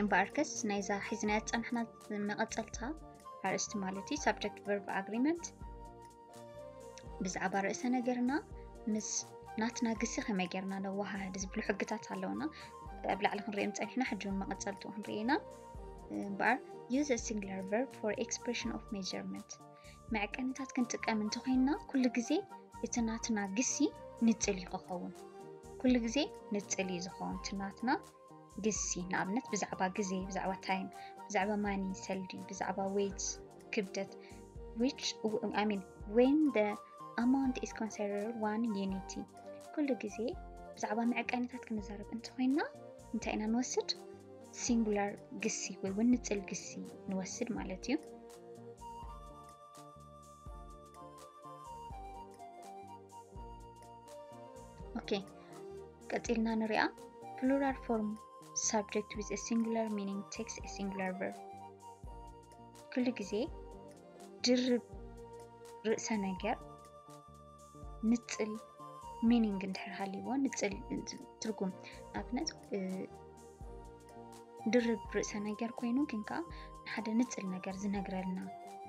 እምበኣርከስ ናይዛ ሒዝናያ ዝጸናሕና መቐጸልታ ኣርእስቲ ማለት እዩ subject verb agreement ብዛዕባ ርእሰ ነገርና ምስ ናትና ግሲ ከመይ ጌርና ነወሃህድ ዝብሉ ሕግታት ኣለውና። ኣብ ላዕሊ ክንሪኦም ጸኒሕና ሕጂ እውን መቐጸልትኡ ክንርኢ ኢና። እምበኣር use a singular verb for expression of measurement መዕቀኒታት ክንጥቀም እንተኾይንና ኩሉ ግዜ እቲ ናትና ግሲ ንጽል እዩ ክኸውን። ኩሉ ግዜ ንጽል እዩ ዝኸውን እቲ ናትና ግሲ። ንኣብነት ብዛዕባ ግዜ፣ ብዛዕባ time፣ ብዛዕባ money ሰልዲ፣ ብዛዕባ weight ክብደት which I mean when the amount is considered one unity ኩሉ ግዜ ብዛዕባ መዕቀኒታት ክንዛረብ እንተኾይንና እንታይ ኢና ንወስድ? ሲንጉላር ግሲ ወይ እውን ንጽል ግሲ ንወስድ ማለት እዩ። ኦኬ፣ ቀጺልና ንሪኣ። Plural form subject with a singular meaning takes a singular verb ኩሉ ግዜ ድርብ ርእሰ ነገር ንጽል meaning እንድሕር ሃልይዎ ንጽል ትርጉም ኣብነት ድርብ ርእሰ ነገር ኮይኑ ግን ከዓ ንሓደ ንጽል ነገር ዝነግረልና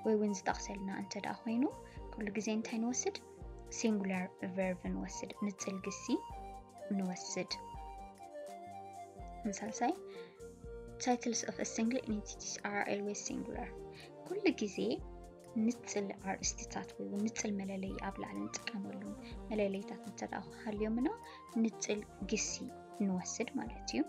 ወይ እውን ዝጠቕሰልና እንተ ደኣ ኮይኑ ኩሉ ግዜ እንታይ ንወስድ? ሲንጉላር ቨርብ ንወስድ፣ ንጽል ግሲ ንወስድ። ንሳልሳይ titles of a single entities are always singular ኩሉ ግዜ ንጽል ኣርእስትታት ወይ እውን ንጽል መለለይ ኣብ ላዕሊ ንጥቀመሉ መለለይታት እንተ ደኣ ክሃልዮምና ንጽል ግሲ ንወስድ ማለት እዩ።